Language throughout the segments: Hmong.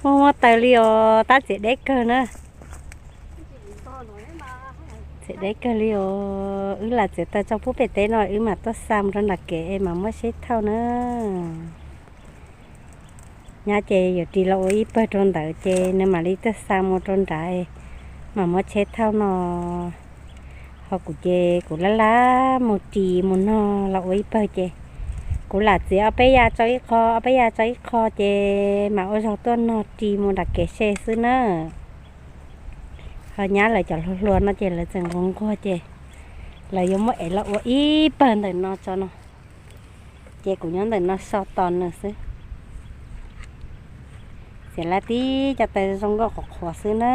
Muaj muaj taws li os, tab txiav deb kawg na. Txiav deb kawg li os, wb lam txiav taws tso pub pem teb no wb mam tuaj xa mus rau nram kev es mam muab seb thauj na. Nyab ces yuav ris los ua ib pawg rau ntawd ces nws mam li tuaj xa mus rau nrad, mam muab tsheb thauj no. Ho kuv ces kuv laj laj mus ris mus nog los ua ib pawg ces kuv lam txiav ob peb yam tso ib qho, ob peb yam tso ib qho ces mam ua zog tuaj nog ris mus nram kev se xwb na. Ho nyab lawv cov hluas hluas no ces lawv tseem nquag nquag ces lawv yuav muab ev los ua ib pawg ntawm no tso no. Ces kuv nyob ntawm no so tos nws xwb. Txiav lawm tib co taws zoo nkauj qhuav qhuav xwb na.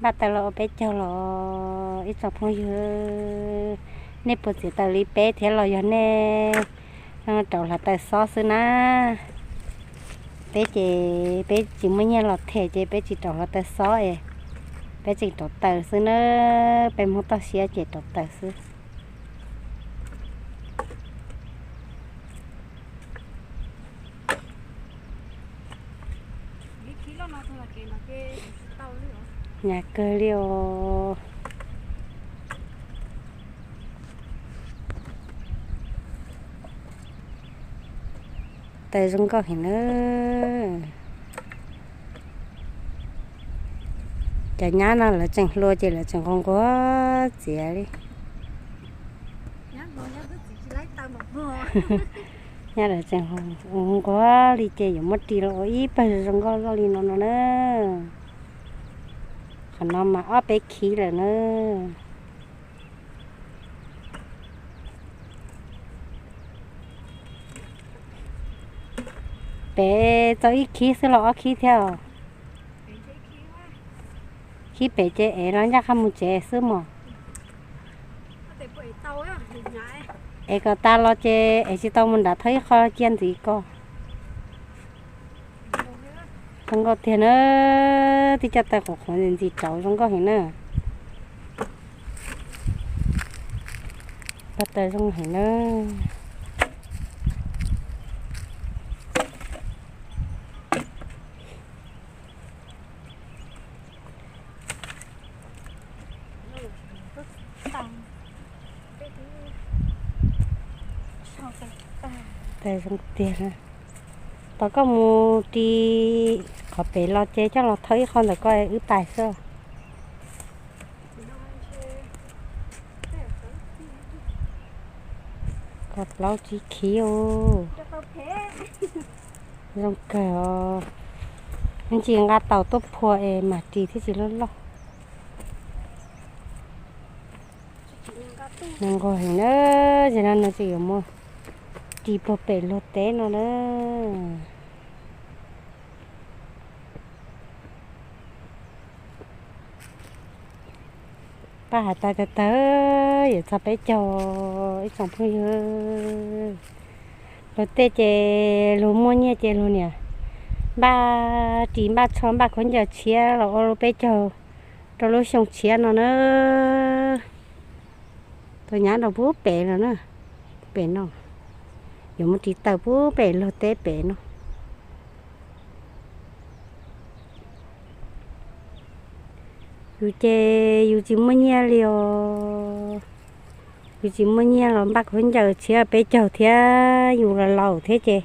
Npaj taws los ua peb caug los ib tsoom phooj ywg, nej puas txiav taws li peb thiab los yog nej rauv hluav taws xob xwb na? Peb ces peb tsis muaj nyiaj los them ces peb tsis rauv hluav taws xob es peb tseem rauv taws xwb na. Peb Hmoob toj siab ces rauv taws xwb. Hnyav kawg li os. Taws zoo nkauj heev na. Cov nyab no lawv tseem hluas ces lawv tseem nquag nquag txiav li. Nyab lawv tseem nquag nquag li ces yuav muab ris los ua ib pawg zoo nkauj loj li no no na. Qhov no mas ob peb khib lawm na. Pem tau ib khib xwb los ob khib thiab os? Khib pem ces ev los ncaj qha mus tsev xwb mos. Es kom tas los ces es tsis tau mus nram thawj ib qho cia ntxiv ko. Zoo nkauj tiag na, tib co taws qhuav qhuav ntxim ntxim rauv zoo nkauj heev na. Paj taws zoo heev na. Taws zoo tiag. Tos koj mus ris qhov pem los ces coj los thau ib qho ntawm ko wb pais xwb. Kaum plaub tsib khib os. Zoo kawg os. Ntsis nqa taus tuaj phua es mam ris thiaj tsis loj loj. Nws nquag heev na, ces no no ces yuav muab ris puag pem luag teb no na. Paj has tas tawg tawg yuav txog peb caug ib tsoom phooj ywg. Luag tej ces luag muaj nyiaj ces luag niam npaj ris npaj tsho npaj khaub ncaws tshiab los ua lub peb caug rau lub xyoo tshiab no na. Tus nyab rau pub pem no na, pem no, yuav muab ris taws pub pem luag teb pem no. Yus ces yus tsis muaj nyiaj li os. Yus tsis muaj nyiaj los npaj khaub ncaws tshiab peb caug thiab, yus los laus thiab ces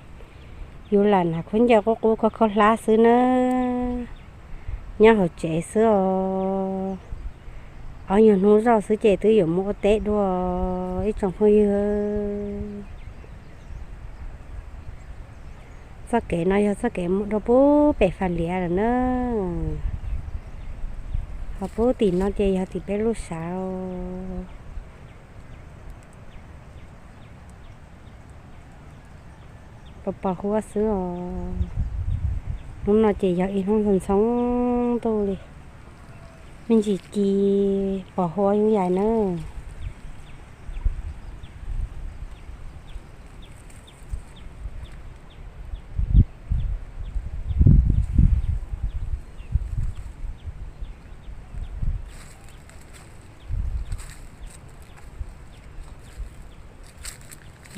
yus lam hnav khaub ncaws qub qub khaub khaub hlab xwb na. Nyob hauv tsev xwb os. Ob nyuag hnub zoj xwb ces twb yuav mus ua teb dua ib tsoom phooj ywg. Txoj kev no yog txoj kev mus rau pub pem Fas Liav lawm na. Ho pub tim no ces yog tim peb lub sav. Pos pos huab xwb os. Hnub no ces yog ib hnub ntxhoo ntxhoo ntuj li. Me ntsis ci pos huab yooj yim na.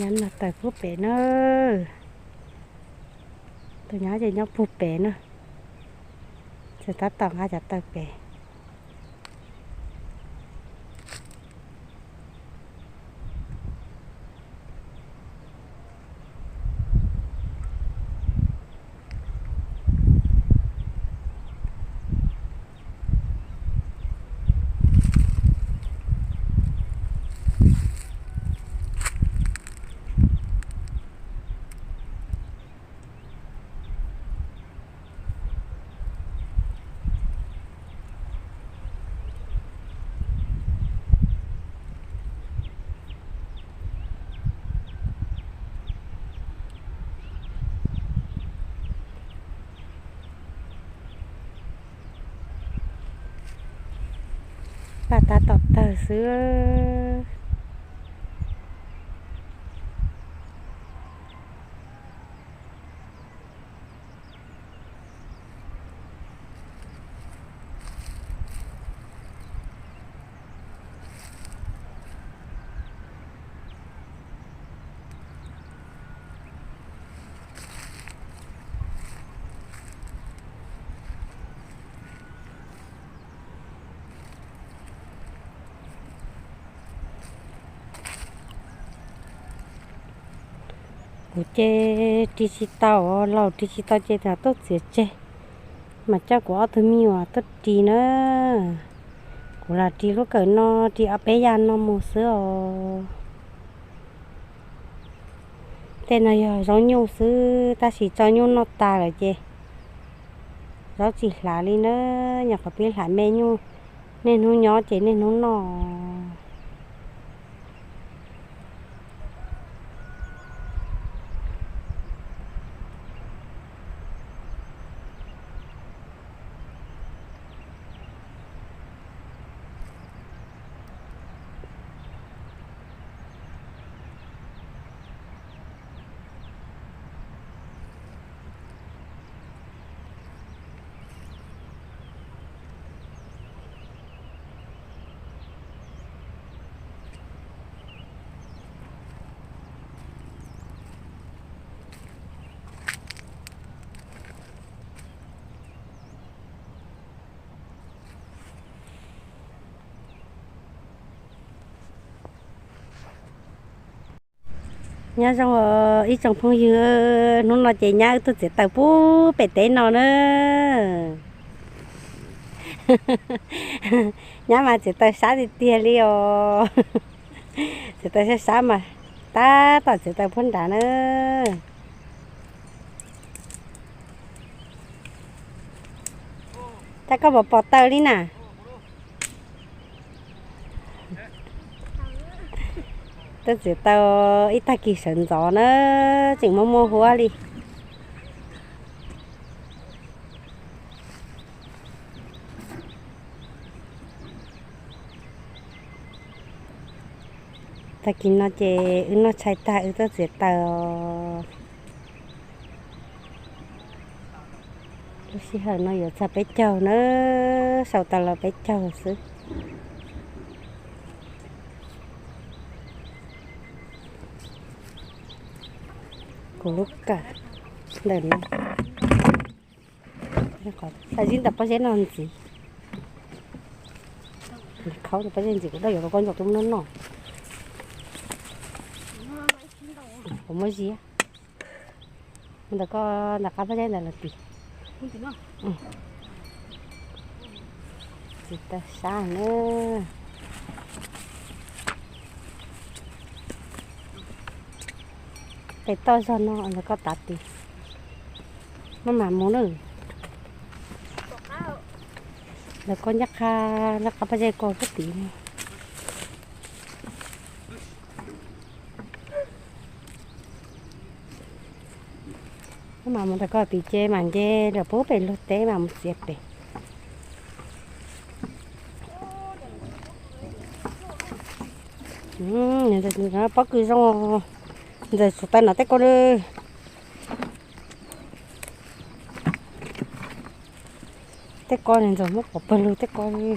Nyob no taws puag pem na. Tus nyob ces nyob puag pem na. Txawm tab tom nqa cov taws pem. Paj tab tom tawg xwb. Kuv ces ris tsis tau, laus ris tsis tau ces tuaj txiav tseg, mas coj kuv ob tug me nyuam tuaj ris na. Kuv los ris lub kawm no, ris ob peb yam no mus xwb os. Tej no yog zaub nyuj xwb, tab sis tso nyuj noj tas lawm ces zaub tsis hlav li na. Nyuam qhuav pib hlav me nyuj, niaj hnub nyob ces niaj hnub noj. Nyob zoo ib tsoom phooj ywg, hnub no ces nyab wb tuaj txiav taws puag pem teb no na. Nyab mas txiav taws sab tiag tiag li os. Txiav taws sab sab mas tab tom txiav taws puag nrad na. Cas koj pom pom taws li na? Tuaj txiav taws ib tag kis sawv ntxov na, tseem muaj muaj huab li. Tag kis no ces wb noj tshais tag wb tuaj txiav taws. Lub sij hawm no yuav txog peb caug na, sau tau los peb caug xwb. Kuv lub kawm ntawm no. Qhov zib ntawm pob zeb no ntxiv. Khauj pob zeb ntxiv kuv daj yuav rau koj ntsaum tuaj muab noj noj. Kuv muab ziab. Mus ntawm koj ntawm qab pob zeb ntawd los tim. Txiav taws sab na. Pem toj zog no ntawm koj tav tid. Maj mam mus na. Ntawm koj ncaj qha, ncaj qha pob zeb koj puag tid. Maj mam mus ntawm koj tid ces mam nce lawm puag pem luag teb mam mus txiav pem. Pob kws zoo, ntxawm tsum taws no tej ko li. Tej ko ntxawm muab pov pawg lug tej ko li.